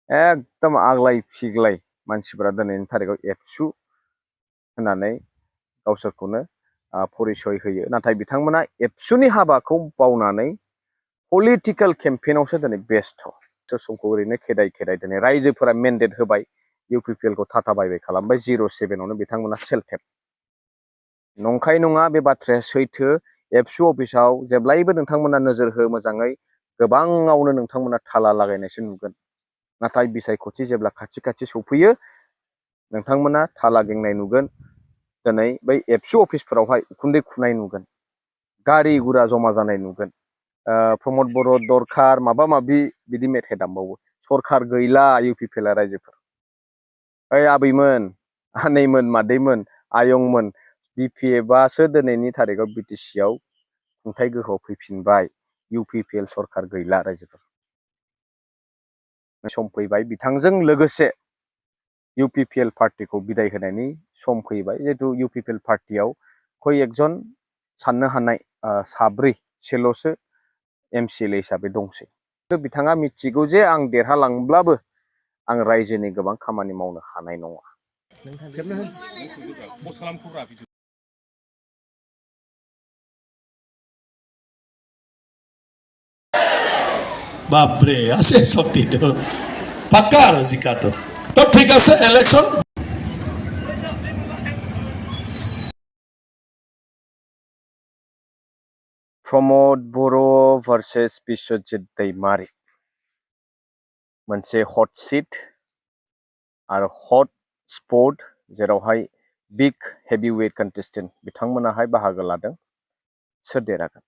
एकदम आग्लाय फिग्लाय मानसिफोरा दिनैनि थारिखआव एबसु होननानै गावसोरखौनो परिचय होयो। नाथाय बिथांमोना एबसुनि हाबाखौ बावनानै पलिटिकल केम्पेइनावसो दिनै बेस्थ'। समखौ ओरैनो खेदाय दिनै रायजोफोरा मेन्डेट होबाय, इउपिपिएलखौ थाथा बायबाय खालामबाय, 07आवनो बिथांमोना सेल्फ-टेप। नंखाय नङा बे बाथ्राया सैथो। एबसु अफिसाव जेब्लायबो नोंथांमोना नोजोर हो मोजाङै, गोबाङावनो नोंथांमोना थाला लागायनायसो नुगोन। नाथाय बिसायख'थि जेब्ला खाथि सौफैयो, नोंथांमोना थाला गेंनाय नुगोन। दिनै बै एबसु अफिसफोरावहाय उखुन्दै खुनाय नुगोन, गारि गुरा जमा जानाय नुगोन। प्रमद बर' दरखार माबा माबि बिदि मेथाइ दामबावो। सरखार गैला इउपिपिएलआ रायजोफोर। ओइ आबैमोन, आनैमोन, मादैमोन, आयंमोन, बिपिएफआसो दिनैनि थारिखआव बिटिसिआव खुंथाय गोहोआव फैफिनबाय। इउपिपिएल सरखार गैला रायजोफोर। सम फैबाय बिथांजों लोगोसे इउपिपिएल पार्टिखौ बिदाय होनायनि सम फैबाय। जिहेतु इउपिपिएल पार्टियाव खय एकजन साननो हानाय साब्रैसोल'सो एमसिएलए हिसाबै दंसै। बिथाङा मिथिगौ जे आं देरहालांब्लाबो आं रायजोनि गोबां खामानि मावनो हानाय नङा। বাপরে আছে সত্যি তো পাক্কা রসিকা তো ঠিক আছে ইলেকশন प्रमद बर' भार्सेस बिश्वजित दैमारी मोनसे हट सीट आरो हट स्पट जेरावहाय बिग हेभिवेट कन्टेस्टेन्ट बिथांमोनाहाय बाहागो लादों। सोर देरहागोन?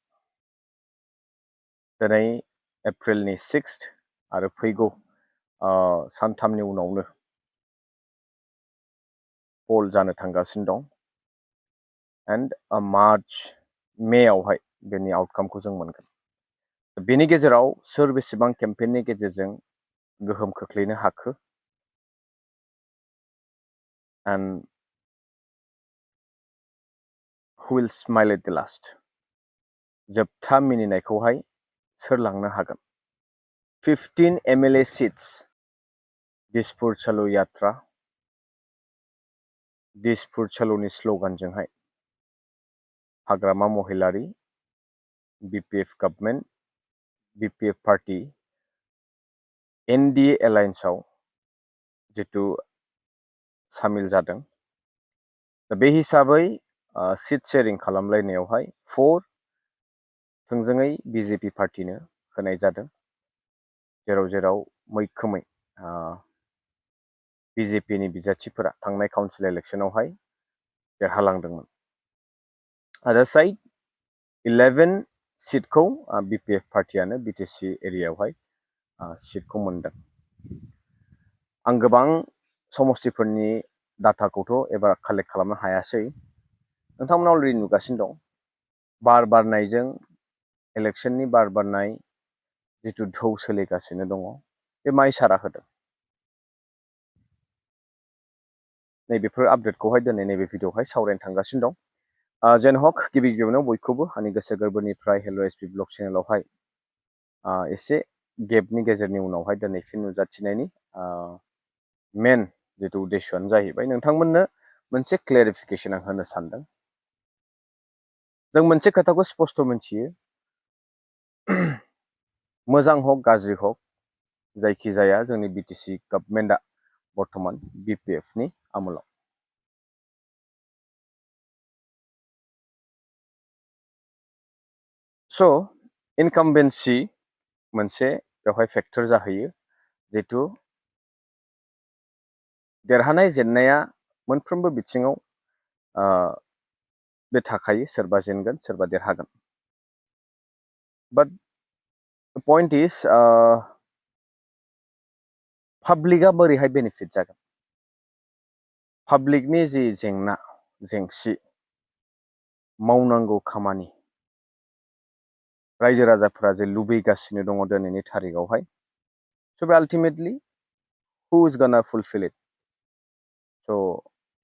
दिनै एप्रिलनि 6 आरो फैगौ सानथामनि उनावनो पोल जानो थांगासिनो दं। एन्ड मार्च मेआवहाय बेनि आउटकामखौ जों मोनगोन। बेनि गेजेराव सोर बेसेबां केम्पेइननि गेजेरजों गोहोम खोख्लैनो हाखो, and who will smile at the last, जोबथा मिनिनायखौहाय सोर लांनो हागोन? 15 एमएलए सीट्स दिसपुर चलो यात्रा, दिसपुर चलोनि स्लोगानजोंहाय Hagrama Mohilary, BPF government, BPF party NDA एलायन्सआव जितु सामिल जादों। बे हिसाबै सीट शेयरिं खालामलायनायावहाय 4 थोंजोङै बिजेपि पार्टिनो होनाय जादों, जेराव मैखोमै बिजेपिनि बिजाथिफोरा थांनाय काउन्सिल इलेक्शनावहाय देरहालांदोंमोन। आदार साइड 11 सीटखौ बिपिएफ पार्टियानो बिटिसि एरियायावहाय सीटखौ मोनदों। आं गोबां समस्तिफोरनि डाटाखौथ' एबार कालेक्ट खालामनो हायासै। नोंथांमोना अलरेडि नुगासिनो दं। बार बारनायजों इलेक्शननि बार बारनाय जितु ढौ सोलिगासिनो दङ, बे मा इसारा होदों? नैबेफोर आपडेटखौहाय दिनै नैबे भिडिअ'आवहाय सावरायनो थांगासिनो दं। जेन हक गिबियावनो बयखौबो आंनि गोसो गोरबोनिफ्राय हेल' एसपि ब्लग चेनेलावहाय एसे गेपनि गेजेरनि उनावहाय दिनै फिन नुजाथिनायनि मेन जितु उद्देश्यआनो जाहैबाय नोंथांमोननो मोनसे क्लेरिफिकेसन आं होनो सानदों। जों मोनसे खोथाखौ स्पष्ट मिथियो, मोजां हक गाज्रि हक जायखिजाया जोंनि बिटिसि गभर्नमेन्टआ बर्तमान बिपिएफनि आमोलाव। स' इनकामबेन्सि मोनसे बेवहाय फेक्टर जाहैयो, जितु देरहानाय जेननाया मोनफ्रोमबो बिथिङाव बे थाखायो, सोरबा जेनगोन सोरबा देरहागोन। बाट द पइन्ट इज पाब्लिकआ बोरैहाय बेनिफिट जागोन? पाब्लिकनि जि जेंना जेंसि मावनांगौ खामानि रायजो राजाफोरा जे लुबैगासिनो दङ दिनैनि थारिखआवहाय, स' बे आल्टिमेटलि हु इज गना फुलफिल इट? स'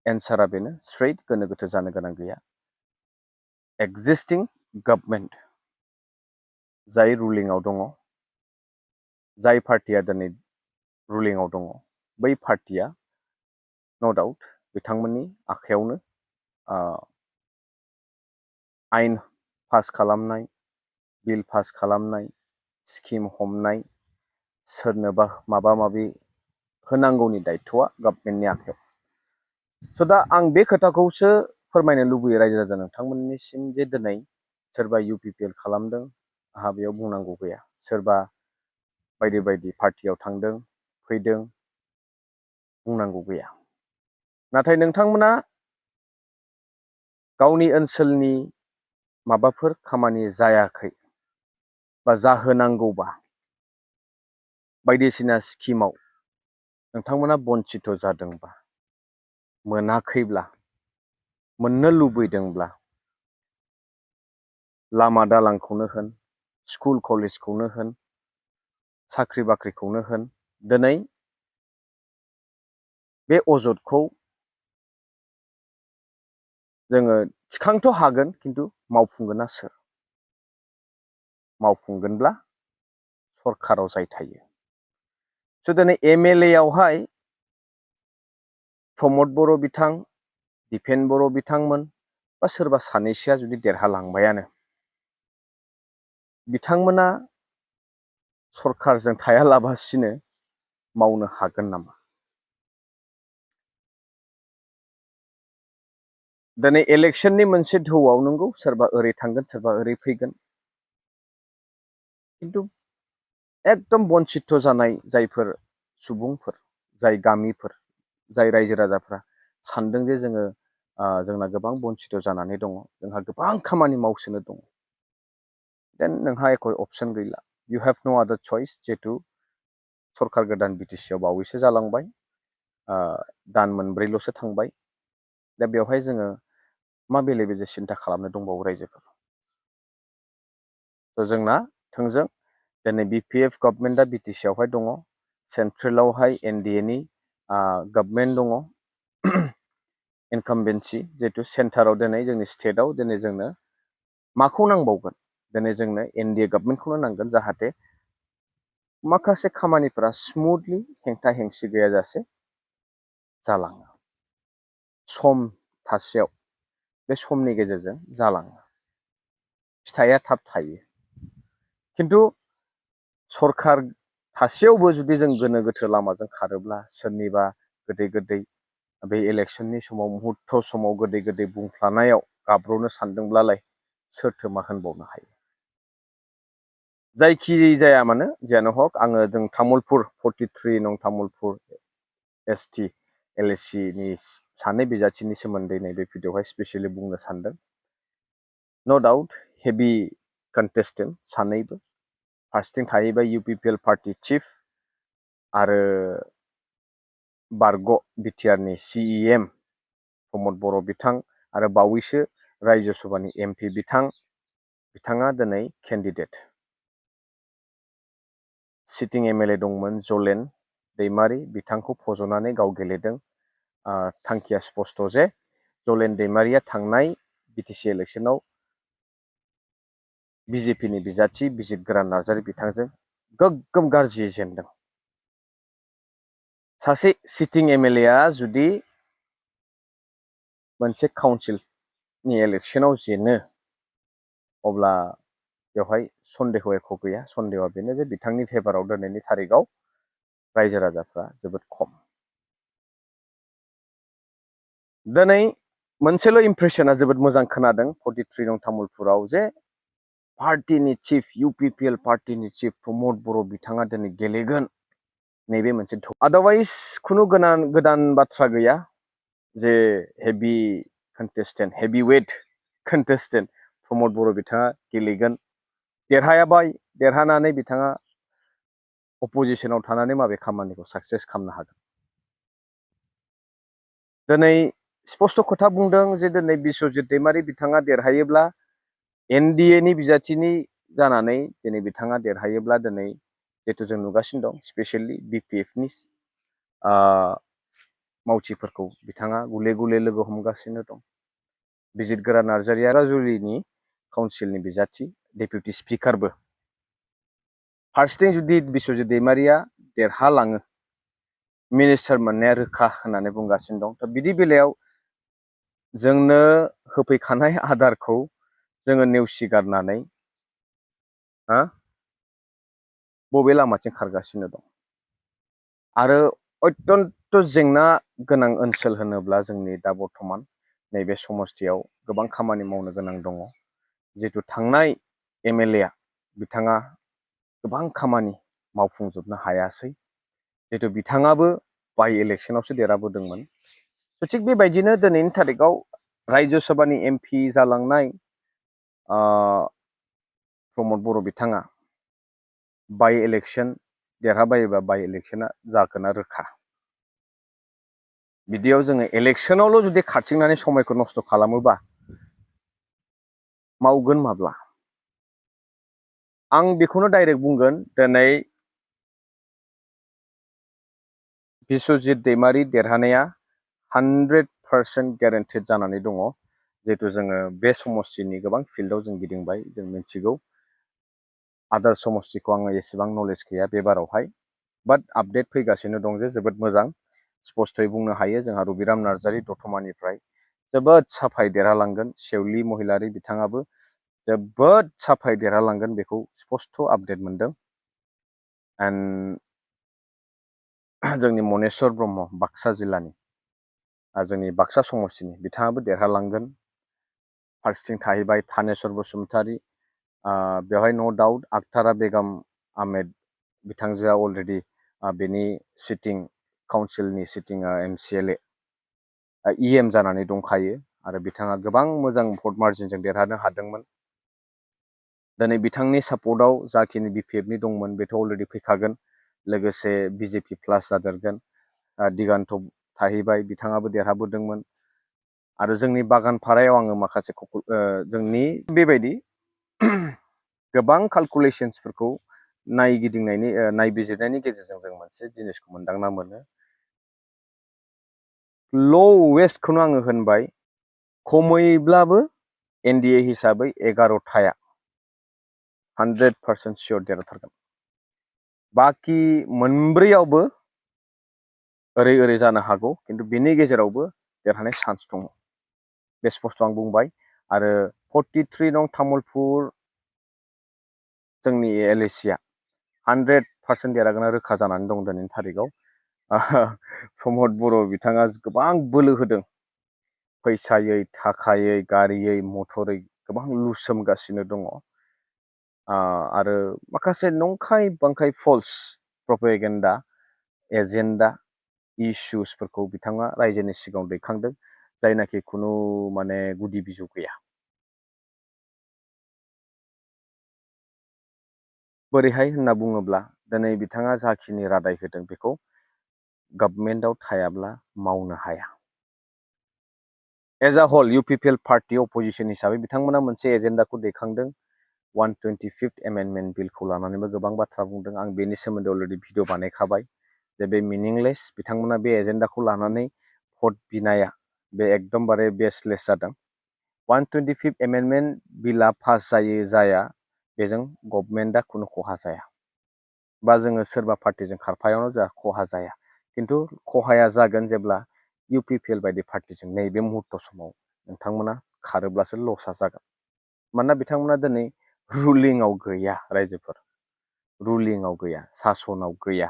एन्सारा बेनो, स्ट्रेट गोनो गोथो जानो गोनां गैया। एक्जिस्टिं गभर्नमेन्ट जाय रुलिंआव दङ, जाय पार्टिया दिनै रुलिंआव दङ बै पार्टिया नो डाउट बिथांमोननि आखायावनो आयेन पास खालामनाय बिल पास खालामनाय स्किम हमनाय सोरनोबा माबा माबि होनांगौनि दायथ'आ गभर्नमेन्टनि आखायाव स' दा आं बे खोथाखौसो फोरमायनो लुबैयो रायजो राजा नोंथांमोननिसिम जे दिनै सोरबा UPPL खालामदों आंहा बेयाव बुंनांगौ गैया सोरबा बायदि बायदि पार्टियाव थांदों फैदों बुंनांगौ गैया नाथाय नोंथांमोना गावनि ओनसोलनि माबाफोर खामानि जायाखै बा जाहोनांगौबा बायदिसिना स्किमाव नोंथांमोना बन्चित जादोंबा मोनाखैब्ला मोननो लुबैदोंब्ला लामा दालांखौनो होन स्कुल कलेजखौनो होन साख्रि बाख्रिखौनो होन दिनै बे अजदखौ जोङो थिखांथ' हागोन खिन्थु मावफुंगोना सोर मावफुंगोनब्ला सरकाराव जाय थायो स' दिनै MLA आवहाय प्रमद बर' बिथां दिपेन बर' बिथांमोन बा सोरबा सानैसोआ जुदि देरहालांबायानो बिथांमोना सरकारजों थायालाबासिनो मावनो हागोन नामा दिनै इलेक्शननि मोनसे ढौआव नंगौ सोरबा ओरै थांगोन सोरबा ओरै फैगोन खिन्थु एकदम बन्चित जानाय जायफोर सुबुंफोर जाय गामिफोर जाय रायजो राजाफ्रा सानदों जे जोङो जोंना गोबां बन्चित जानानै दङ जोंहा गोबां खामानि मावसोनो दङ देन नोंहा एख' अपसन गैला you have no other choice जिहेतु सरकार गोदान BTC आव बावैसो जालांबाय दान मोनब्रैल'सो थांबाय दा बेवहाय जोङो मा बेले बेजे सिन्था खालामनो दंबावो रायजोफोर थ' जोंना थोंजों दिनै BPF गभर्नमेन्टआ BTC आवहाय दङ सेन्ट्रेलावहाय NDA नि गभर्नमेन्ट दङ इनकामबेन्सि जिहेतु सेन्टाराव दिनै जोंनि स्टेटआव दिनै जोंनो माखौ नांबावगोन दिनै जोंनो NDA गभर्नमेन्टखौनो नांगोन जाहाथे माखासे खामानिफोरा स्मुथलि हेंथा हेंसि गैयाजासे जालाङो सम थासेयाव बे समनि गेजेरजों जालाङो फिथाइया थाब थायो खिन्थु सरकार थासेयावबो जुदि जों गोनो गोथो लामाजों खारोब्ला सोरनिबा गोदै गोदै बे इलेक्शननि समाव मुहुर्त समाव गोदै गोदै बुंफ्लानायाव गाब्र'नो सानदोंब्लालाय सोरथो मा होनबावनो हायो जायखि जाया मानो जियानो हक आङो जों तामुलपुर 43 नं तामुलपुर ST LAC नि सानै बिजाथिनि सोमोन्दै नैबे भिडिअ'आवहाय स्पेसियेलि बुंनो सानदों नो डाउट हेभि कन्टेस्टेन्ट सानैबो फार्स्टिं थाहैबाय UPPL पार्टी चिफ आरो बारग' BTR नि CEM प्रमद बर' बिथां आरो बावैसो रायजो सभानि MP बिथाङा दिनै केन्डिडेट सिटिं MLA दंमोन जलेन दैमारि बिथांखौ फज'नानै गाव गेलेदों थांखिया स्पष्ट जे जलेन दैमारिया थांनाय BTC इलेक्शनाव BJP नि बिजाथि बिजित गोरान नार्जारि बिथांजों गोग्गोम गाज्रियै जेनदों सासे सिटिं MLA आ जुदि मोनसे काउन्सिलनि इलेक्शनाव जेनो अब्ला बेवहाय सन्देह एख' गैया सन्देहआ बेनो जे बिथांनि फेभाराव दिनैनि थारिखआव रायजो राजाफ्रा जोबोद खम दिनै मोनसेल' इम्प्रेसना जोबोद मोजां खोनादों 43 नं तामुलपुराव जे पार्टीनि चिफ UPPL पार्टीनि चिफ प्रमद बर' बिथाङा दिनै गेलेगोन नैबे मोनसे आदारवाइज खुनु गोदान बाथ्रा गैया जे हेभि कन्टेस्टेन्ट हेभि वेट कन्टेस्टेन्ट प्रमद बर' बिथाङा गेलेगोन देरहानानै बिथाङा अपोजिशनाव थानानै माबे खामानिखौ साक्सेस खालामनो हागोन दिनै स्पष्ट खोथा बुंदों जे दिनै बिश्वजित दैमारि बिथाङा देरहायोब्ला NDA नि बिजाथिनि जानानै दिनै बिथाङा देरहायोब्ला दिनै जिहेतु जों नुगासिनो दं स्पेसियेलि BPF नि मावथिफोरखौ बिथाङा गुले गुले लोगो हमगासिनो दं बिजित गोरान नार्जारिया राजुलिनि काउन्सिलनि बिजाथि डेपुटि स्पिकारबो फार्स्टिं जुदि बिश्वजित दैमारिया देरहालाङो मिनिस्टार मोननाया रोखा होननानै बुंगासिनो दं। दा बिदि बेलायाव जोंनो होफैखानाय आदारखौ जोङो नेवसिगारनानै बबे लामाथिं खारगासिनो दं। आरो अत्यन्त जेंना गोनां ओनसोल होनोब्ला जोंनि दा बर्थमान नैबे समस्थियाव गोबां खामानि मावनो गोनां दङ। जिहेतु थांनाय MLA बिथाङा गोबां खामानि मावफुंजोबनो हायासै। जिहेतु बिथाङाबो बाइ इलेक्सनावसो देरहाबोदोंमोन। थिग बेबायदिनो दिनैनि थारिखआव रायजो सभानि MP जालांनाय प्रमद बर' बिथाङा बाइ इलेक्सन देरहाबायोबा बाइ इलेक्सना जागोना रोखा। बिदियाव जोङो इलेक्सनावल' जुदि खारथिंनानै समायखौ नस्थ' खालामोबा मावगोन माब्ला? आं बेखौनो डाइरेक्ट बुंगोन, दिनै बिस्वजित दैमारि देरहानाया 100% ग्यारेन्टेड जानानै दङ। जिहेतु जोङो बे समस्थिनि गोबां फिल्डआव जों गिदिंबाय, जों मिथिगौ। आदार समस्थिखौ आङो एसेबां नलेज गैया बे बारावहाय, बाट आपडेट फैगासिनो दं जे जोबोद मोजां। स्पष्टयै बुंनो हायो जोंहा रबिराम नार्जारि दतमानिफ्राय जोबोद साफायै देरहालांगोन। सेवलि महिलारि बिथाङाबो जोबोद साफायै देरहालांगोन, बेखौ स्पष्ट आपडेट मोनदों। एन्ड जोंनि मनेस्वर ब्रह्म बाक्सा जिल्लानि जोंनि बाक्सा समस्थिनि बिथाङाबो देरहालांगोन। फारसेथिं थाहैबाय थानेस्वर बसुमतारि, बेवहाय नो डाउट आखतारा बेगम आहमेद बिथांजोआ अलरेडि बेनि सिटिं काउन्सिलनि सिटिं MCLA EM जानानै दंखायो आरो बिथाङा गोबां मोजां भट मार्जिनजों देरहानो हादोंमोन। दिनै बिथांनि सापर्टआव जाखिनि BPFनि दंमोन बेथ' अलरेडि फैखागोन। लोगोसे BJP प्लास जादेरगोन। दिगान्त थाहैबाय, बिथाङाबो देरहाबोदोंमोन। आरो जोंनि बागानपारायाव आङो माखासे जोंनि बेबायदि गोबां केलकुलेशन्सफोरखौ नायबिजिरनायनि गेजेरजों जों मोनसे जिनिसखौ मोनदांना मोनो। ल'वेस्टखौनो आङो होनबाय, खमैब्लाबो NDA हिसाबै 11थाया 100% सियर देरहाथारगोन। बाखि मोनब्रैयावबो ओरै जानो हागौ, खिन्थु बेनि गेजेरावबो देरहानाय चान्स दङ। बे स्पष्ट आं बुंबाय। आरो 43 नं तामुलपुर जोंनि LAC 100% देरहागोना रोखा जानानै दं दिनैनि थारिखआव। प्रमद बर' बिथाङा गोबां बोलो होदों। फैसायै, थाखायै, गारियै, मटरै गोबां लुसोमगासिनो दङ। आरो माखासे नंखाय बांखाय फल्स प्रपेगेन्डा एजेन्डा इस्युसफोरखौ बिथाङा रायजोनि सिगाङाव दैखांदों, जायनाखि खुनु गुदि बिजौ गैया। बोरैहाय होनना बुङोब्ला दिनै बिथाङा जाखिनि रादाय होदों बेखौ गभर्नमेन्टआव थायाब्ला मावनो हाया। As a whole UPPL party opposition हिसाबै बिथांमोना मोनसे एजेन्डाखौ दैखांदों। 125th एमेन्डमेन्ट बिलखौ लानानैबो गोबां बाथ्रा बुंदों। आं बेनि सोमोन्दै अलरेडि भिडिअ बानायखाबाय जे बे मिनिंलेस। बिथांमोना बे एजेन्डाखौ लानानै भट बिनाया बे एकदमबारे बेसलेस जादों। 125th एमेन्डमेन्ट बिला पास जायो जाया बेजों गभर्नमेन्टआ खुनु खहा जाया, बा जोङो सोरबा पार्टिजों खारफायावनो जा खहा जाया। खिन्थु खहाया जागोन जेब्ला UPPL बायदि पार्टिजों नैबे मुहुर्त समाव नोंथांमोना खारोब्लासो लसआ जागोन। मानोना बिथांमोना दिनै रुलिंआव गैया, रायजोफोर रुलिंआव गैया, सासनाव गैया।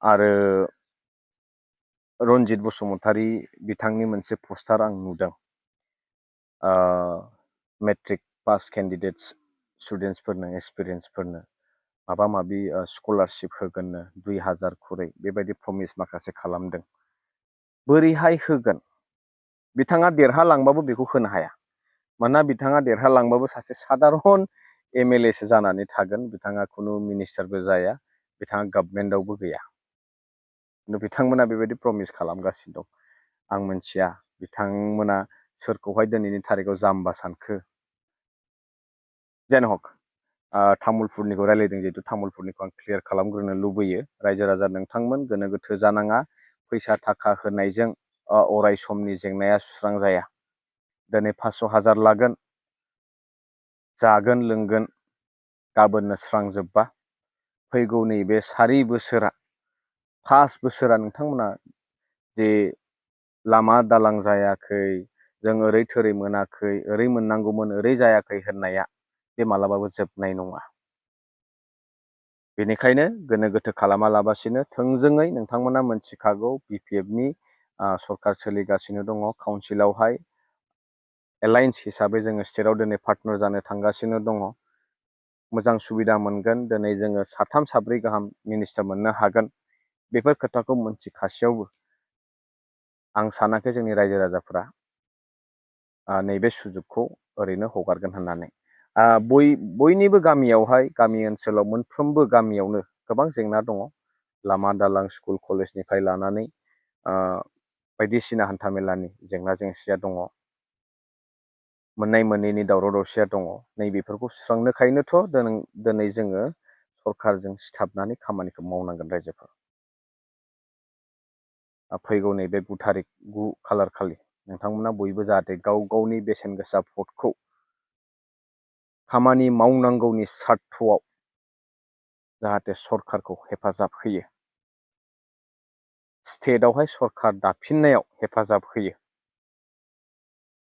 आरो रन्जित बसुमतारी बिथांनि मोनसे पस्टार आं नुदों। मेट्रिक पास केन्डिडेट्स स्टुडेन्टसफोरनो एक्सपिरियेन्सफोरनो माबा माबि स्कलारशिप होगोननो 2000 खरै बेबायदि प्रमिस माखासे खालामदों। बोरैहाय होगोन? बिथाङा देरहालांबाबो बेखौ होनो हाया। मानोना बिथाङा देरहालांबाबो सासे सादारन MLAसो जानानै थागोन। बिथाङा खुनु मिनिस्टारबो जाया, बिथाङा गभर्नमेन्टआवबो गैया। खिन्थु बिथांमोना बेबायदि प्रमिस खालामगासिनो दं। आं मिथिया बिथांमोना सोरखौहाय दिनैनि थारिखआव जाम्बा सानखो। जेन हक तामुलपुरनिखौ रायलायदों, जिहेतु तामुलपुरनिखौ आं क्लियार खालामग्रोनो लुबैयो। रायजो राजा नोंथांमोन गोनो गोथो जानाङा। फैसा थाखा होनायजों अराय समनि जेंनाया सुस्रांजाया। दिनै 500,000 लागोन, जागोन लोंगोन, गाबोननो स्रांजोब्बा फैगौ नैबे 4 बोसोरा 5 बोसोरा नोंथांमोना जे लामा दालां जायाखै, जों ओरै थोरै मोनाखै, ओरै मोननांगौमोन ओरै जायाखै होननाया बे मालाबाबो जोबनाय नङा। बेनिखायनो गोनो गोथो खालामालाबासिनो थोंजोङै नोंथांमोना मोनथिखागौ BPFनि सरकार सोलिगासिनो दङ। काउन्सिलावहाय एलायन्स हिसाबै जोङो स्टेटआव दिनै पार्टनार जानो थांगासिनो दङ। मोजां सुबिदा मोनगोन, दिनै जोङो 3 4 गाहाम मिनिस्टार मोननो हागोन। बेफोर खोथाखौ मोनथिखासेयावबो आं सानाखै जोंनि रायजो राजाफोरा नैबे सुजुगखौ ओरैनो हगारगोन होननानै। बयनिबो गामियावहाय, गामि ओनसोलाव मोनफ्रोमबो गामियावनो गोबां जेंना दङ। लामा दालां, स्कुल कलेजनिफ्राय लानानै बायदिसिना हान्थामेलानि जेंना जेंसिया दङ। मोननाय मोनैनि दावराव दावसिया दङ। नैबेफोरखौ सुस्रांनोखायनोथ' दिनै जोङो सरकारजों सिथाबनानै खामानिखौ मावनांगोन रायजोफोर। फैगौ नैबे 9 खालार खालि नोंथांमोना बयबो जाहाथे गाव गावनि बेसेन गोसा भटखौ खामानि मावनांगौनि सार्थआव जाहाथे सरकारखौ हेफाजाब होयो, स्टेटआवहाय सरकार दाफिननायाव हेफाजाब होयो,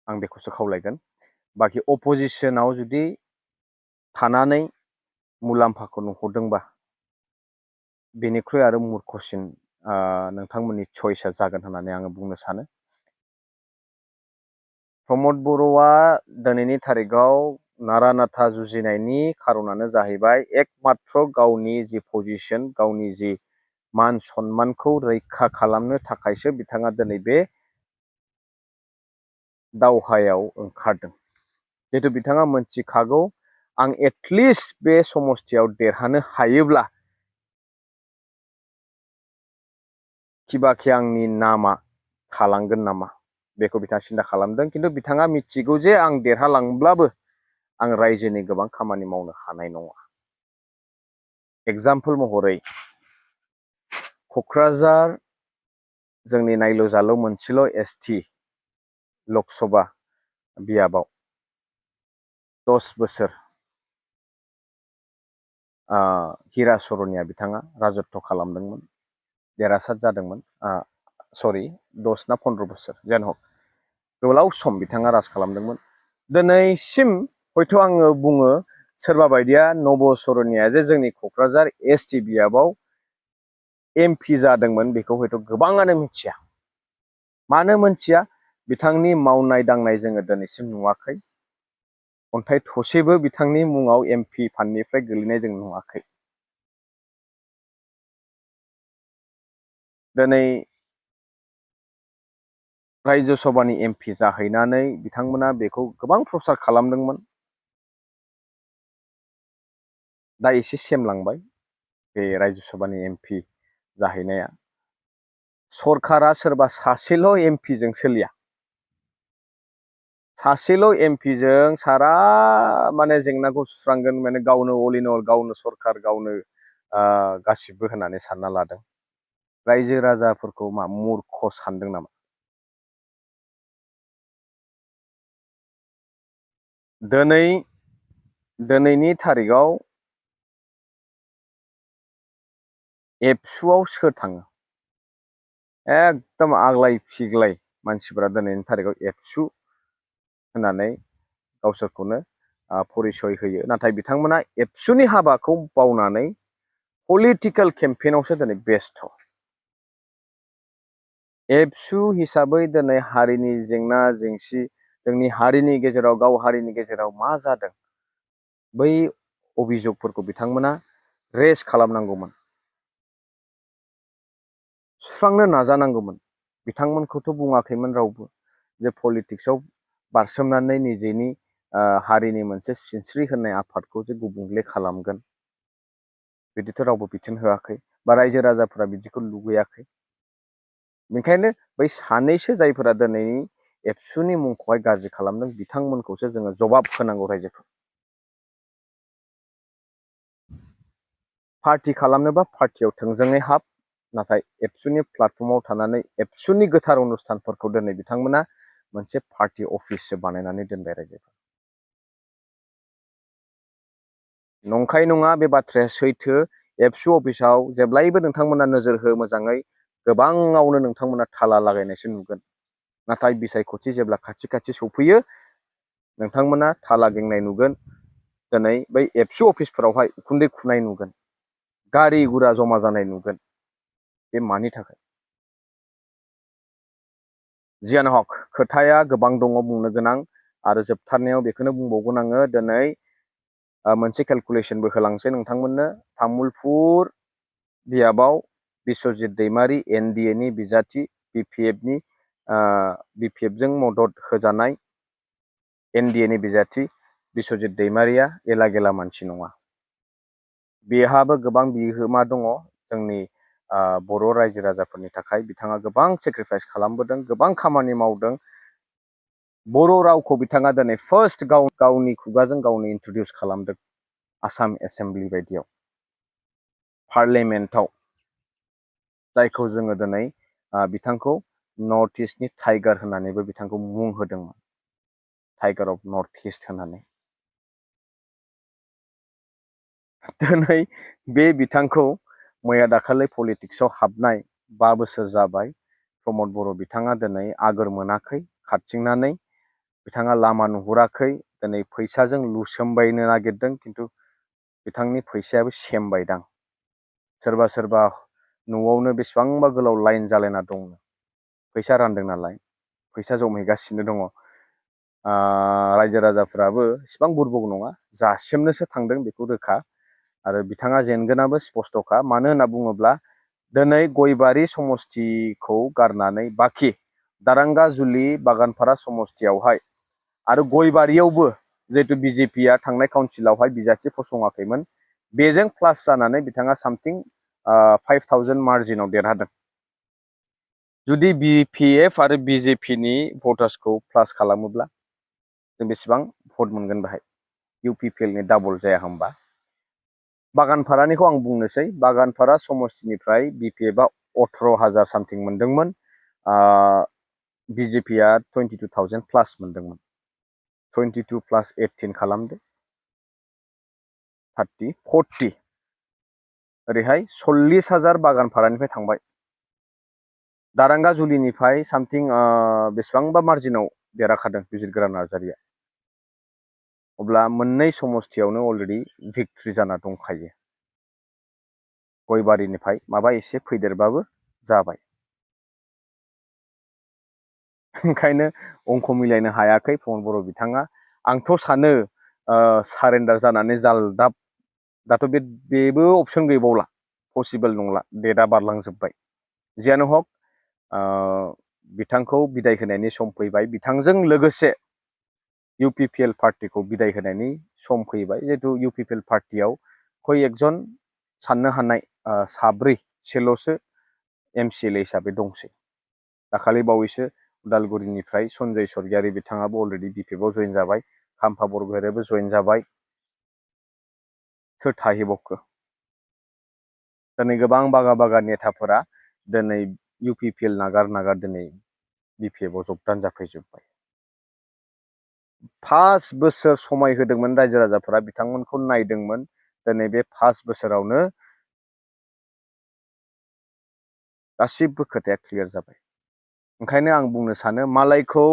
आं बेखौसो खावलायगोन। बाखि अपजिसनाव जुदि थानानै मुलाम्फाखौ नुहुरदोंबा बेनिख्रुइ आरो मूर्खसिन नोंथांमोननि चइसआ जागोन होननानै आङो बुंनो सानो। प्रमद बर'आ दिनैनि थारिखआव नारा नाथा जुजिनायनि खारनानो जाहैबाय एकमात्र गावनि जि पजिशन, गावनि जि मान सन्मानखौ रैखा खालामनो थाखायसो बिथाङा दिनै बे दावहायाव ओंखारदों। जिहेतु बिथाङा मोनथिखागौ आं एटलिस्ट बे समस्थियाव देरहानो हायोब्ला किबाखि आंनि नामा थालांगोन नामा, बेखौ बिथाङा सिन्था खालामदों। खिन्थु बिथाङा मिथिगौ जे आं देरहालांब्लाबो आं रायजोनि गोबां खामानि मावनो हानाय नङा। एग्जाम्पल महरै क'क्राझार जोंनि नायल' जाल' मोनसेल' ST लकसभा बियाबाव 10 बोसोर हिरा सरनिया बिथाङा राजत्व खालामदोंमोन, देरहासार जादोंमोन। 10 ना 15 बोसोर जानो हक गोलाव सम बिथाङा राज खालामदोंमोन। दिनैसिम हयथ' आङो बुङो सोरबा बायदिया नब सरनिया जे जोंनि क'क्राझार ST बियाबाव MP जादोंमोन, बेखौ हयथ' गोबाङानो मिथिया। मानो मोनथिया? बिथांनि मावनाय दांनाय जोङो दिनैसिम नुवाखै। अन्थाइ थसेबो बिथांनि मुङाव MP फान्डनिफ्राय गोलैनाय जों नुवाखै। दिनै रायजो सभानि MP जाहैनानै बिथांमोना बेखौ गोबां प्रसार खालामदोंमोन। दा एसे सेमलांबाय बे रायजो सभानि MP जाहैनाया। सरकारा सोरबा सासेल' MP जों सोलिया। सासेल' MP जों सारा जेंनाखौ सुस्रांगोन, गावनो अल इन अल, गावनो सरकार, गावनो गासिबो होननानै सानना लादों। रायजो राजाफोरखौ मा मूर्ख सानदों नामा? दिनैनि थारिखआव एबसुआव सोर थाङो? एकदम आग्लाय फिग्लाय मानसिफोरा दिनैनि थारिखआव एबसु होननानै गावसोरखौनो परिचय होयो। नाथाय बिथांमोना एबसुनि हाबाखौ बावनानै पलिटिकेल केम्पेइनावसो दिनै बेस्थ'। एबसु हिसाबै दिनै हारिनि जेंना जेंसि, जोंनि हारिनि गेजेराव, गाव हारिनि गेजेराव मा जादों, बै अभिजगफोरखौ बिथांमोना रेज खालामनांगौमोन, सुस्रांनो नाजानांगौमोन। बिथांमोनखौथ' बुङाखैमोन रावबो जे पलिटिक्सआव बारसोमनानै निजेनि हारिनि मोनसे सिनस्रि होननाय आफादखौ जे गुबुंले खालामगोन, बिदिथ' रावबो बिथोन होआखै, बा रायजो राजाफोरा बिदिखौ लुबैयाखै। बेनिखायनो बै सानैसो जायफोरा दिनै एबसुनि मुंखौहाय गाज्रि खालामदों, बिथांमोनखौसो जोङो जबाब होनांगौ रायजोफोर। पार्टि खालामनोबा पार्टियाव थोंजोङै हाब, नाथाय एबसुनि प्लेटफर्माव थानानै एबसुनि गोथार अनुस्थानफोरखौ दिनै बिथांमोना मोनसे पार्टि अफिससो बानायनानै दोनबाय रायजोफोर। नंखाय नङा बे बाथ्राया सैथो। एबसु अफिसाव जेब्लायबो नोंथांमोना नोजोर हो मोजाङै गोबाङावनो नोंथांमोना थाला लागायनायसो नुगोन नाथाय बिसायख'थि जेब्ला खाथि खाथि सौफैयो नोंथांमोना थाला गेंनाय नुगोन दिनै बै एबसु अफिसफोरावहाय उखुन्दै खुनाय नुगोन गारि गुरा जमा जानाय नुगोन बे मानि थाखाय जियानो हक खोथाया गोबां दङ बुंनो गोनां आरो जोबथारनायाव बेखौनो बुंबावगोन आङो दिनै मोनसे केलकुलेसनबो होलांसै नोंथांमोननो तामुलपुर बियाबाव बिस्वजित दैमारि NDA नि बिजाथि BPF जों मदद होजानाय NDA नि बिजाथि बिस्वजित दैमारिया एला गेला मानसि नङा बेहाबो गोबां बिहोमा दङ जोंनि बर' रायजो राजाफोरनि थाखाय बिथाङा गोबां सेक्रिफाइस खालामबोदों गोबां खामानि मावदों बर' रावखौ बिथाङा दिनै फार्स्ट गावनि खुगाजों गावनो इन्ट्रडिउस खालामदों आसाम एसेम्बलि बायदियाव पार्लियामेन्टआव जायखौ जोङो दिनै बिथांखौ नर्थ इस्टनि टाइगार होननानैबो बिथांखौ मुं होदोंमोन टाइगार अफ नर्थ इस्ट होननानै दिनै बे बिथांखौ मैया दाखालि पलिटिक्सआव हाबनाय 5 बोसोर जाबाय प्रमद बर' बिथाङा दिनै आगोर मोनाखै खारथिंनानै बिथाङा लामा नुहुराखै दिनै फैसाजों लुसोमबायनो नागिरदों खिन्थु बिथांनि फैसायाबो सेमबायदां सोरबा सोरबा न'आवनो बेसेबांबा गोलाव लाइन जालायना दं फैसा रानदों नालाय फैसा जमहैगासिनो दङ रायजो राजाफोराबो इसिबां बुरबक नङा जासेमनोसो थांदों बेखौ रोखा आरो बिथाङा जेनगोनाबो स्पस्तखा मानो होनना बुङोब्ला दिनै गयबारि समस्तिखौ गारनानै बाखि दारांगा जुलि बागानपारा समस्तियावहाय आरो गयबारियावबो जिहेतु BJPआ थांनाय काउन्सिलावहाय बिजाथि फसङाखैमोन बेजों प्लास जानानै बिथाङा सामथिं 5000 मार्जिनाव देरहादों जुदि BPF आरो BJPनि भटार्सखौ प्लास खालामोब्ला जों बेसेबां भट मोनगोन बेहाय UPPLनि डाबल जाया होमबा बागानपारानिखौ आं बुंनोसै बागानपारा समस्तिनिफ्राय BPFआ 18000 सामथिं मोनदोंमोन BJPआ 22000 प्लास मोनदोंमोन 22 प्लास 18 खालामदो 30 40 ओरैहाय 40000 बागानपारानिफ्राय थांबाय दारांगा जुलिनिफ्राय सामथिं बेसेबांबा मार्जिनाव देरहाखादों बिजिरगोरा नार्जारिया अब्ला मोननै समस्तियावनो अलरेडि भिक्ट्रि जाना दंखायो गयबारिनिफ्राय माबा एसे फैदेरबाबो जाबाय ओंखायनो अंख मिलायनो हायाखै प्रमद बर' बिथाङा आंथ' सानो सारेन्डार जानानै जालदाब दाथ' बेबो अपसन गैबावला पसिबल नंला डेटआ बारलांजोब्बाय जियानो हक बिथांखौ बिदाय होनायनि सम फैबाय बिथांजों लोगोसे UPPL पार्टिखौ बिदाय होनायनि सम फैबाय जिहेतु UPPL पार्टियाव खय एकजन साननो हानाय साब्रैसोल'सो MCLA हिसाबै दंसै दाखालि बावैसो उदालगुरिनिफ्राय सन्जय सरगियारि बिथाङाबो अलरेडि BPFआव जइन जाबाय खाम्फा बरगयारियाबो जइन जाबाय सोर थाहैबावखो दिनै गोबां बागा नेताफोरा दिनै UPPL नागार दिनै BPFआव जगदान जाफैजोब्बाय 5 बोसोर समाय होदोंमोन रायजो राजाफोरा बिथांमोनखौ नायदोंमोन दिनै बे 5 बोसोरावनो गासिबो खोथाया क्लियार जाबाय ओंखायनो आं बुंनो सानो मालायखौ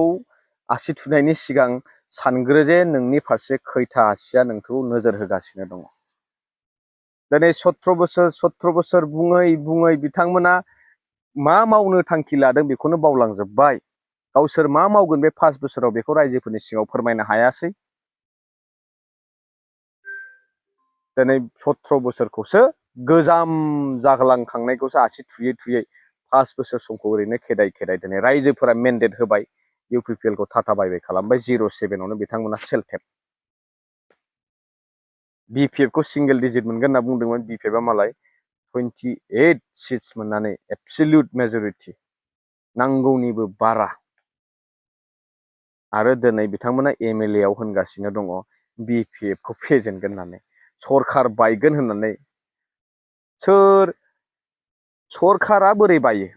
आसि थुनायनि सिगां सानग्रो जे नोंनि फारसे खैथा आसिया नोंखौ नोजोर होगासिनो दङ दिनै 17 बोसोर बुङै बिथांमोना मा मावनो थांखि लादों बेखौनो बावलांजोब्बाय गावसोर मा मावगोन बे 5 बोसोराव बेखौ रायजोफोरनि सिगाङाव फोरमायनो हायासै दिनै 17 बोसोरखौसो गोजाम जागलांखांनायखौसो आसि थुयै 5 बोसोर समखौ ओरैनो खेदाय दिनै रायजोफोरा मेन्डेट होबाय UPPLखौ थाथा बायबाय खालामबाय 07आवनो बिथांमोना सेल्फ-टेप BPFखौ सिंगेल डिजिट मोनगोन होनना बुंदोंमोन BPFआ मालाय 28 सिट्स मोननानै एबसलिउट मेजरिटि नांगौनिबो बारा आरो दिनै बिथांमोना MLA आव होनगासिनो दङ BPFखौ फेजेनगोन होननानै सरखार बायगोन होननानै सोर सरखारा बोरै बायो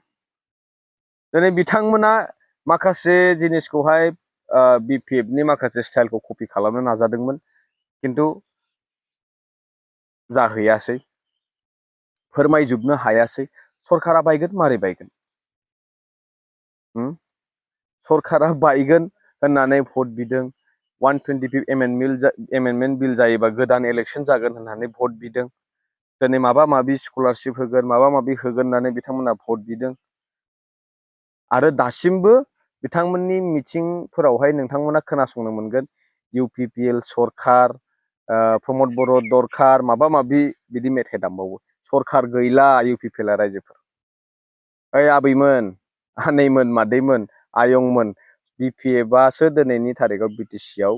दिनै बिथांमोना माखासे जिनिसखौहाय BPFनि माखासे स्टाइलखौ कपि खालामनो नाजादोंमोन खिन्थु जाहैयासै फोरमायजोबनो हायासै सरकारा बायगोन मारै बायगोन सरकारा बायगोन होननानै भट बिदों 125 एमेन्डमेन्ट बिल जायोबा गोदान इलेक्सन जागोन होननानै भट बिदों दिनै माबा माबि स्कलारशिप होगोन माबा माबि होगोन होननानै बिथांमोना भट बिदों आरो दासिमबो बिथांमोननि मिटिंफोरावहाय नोंथांमोना खोनासंनो मोनगोन UPPL सरकार प्रमद बर' दरखार माबा माबि बिदि मेथाइ दामबावो सरकार गैला UPPL रायजोफोर ओइ आबैमोन आनैमोन मादैमोन आयंमोन BPFआसो दिनैनि थारिखआव BTC आव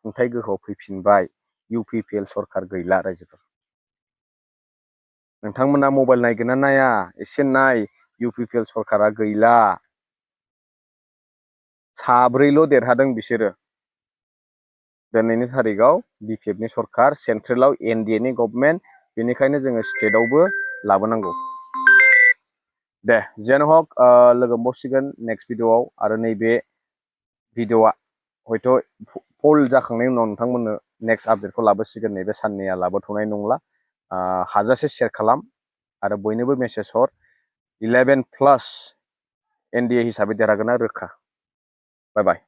खुंथाइ गोहोआव फैफिनबाय UPPL सरकार गैला रायजोफोर नोंथांमोना मबाइल नायगोन ना नाया एसे नाय UPPL सरकारा गैला साब्रैल' देरहादों बिसोरो दिनैनि थारिखआव BPFनि सरकार सेन्ट्रेलाव NDAनि गभर्नमेन्ट बेनिखायनो जोङो स्टेटआवबो लाबोनांगौ दे जियानो हक लोगो मोनबावसिगोन नेक्स्ट भिडिअआव आरो नैबे भिडिअआ हयथ' पल जाखांनायनि उनाव नोंथांमोननो नेक्स्ट आपडेटखौ लाबोसिगोन नैबे साननैया लाबोथ'नाय नंला हाजासे शेयार खालाम आरो बयनोबो मेसेज हर 11+ NDA हिसाबै देरहागोना रोखा बाय बाय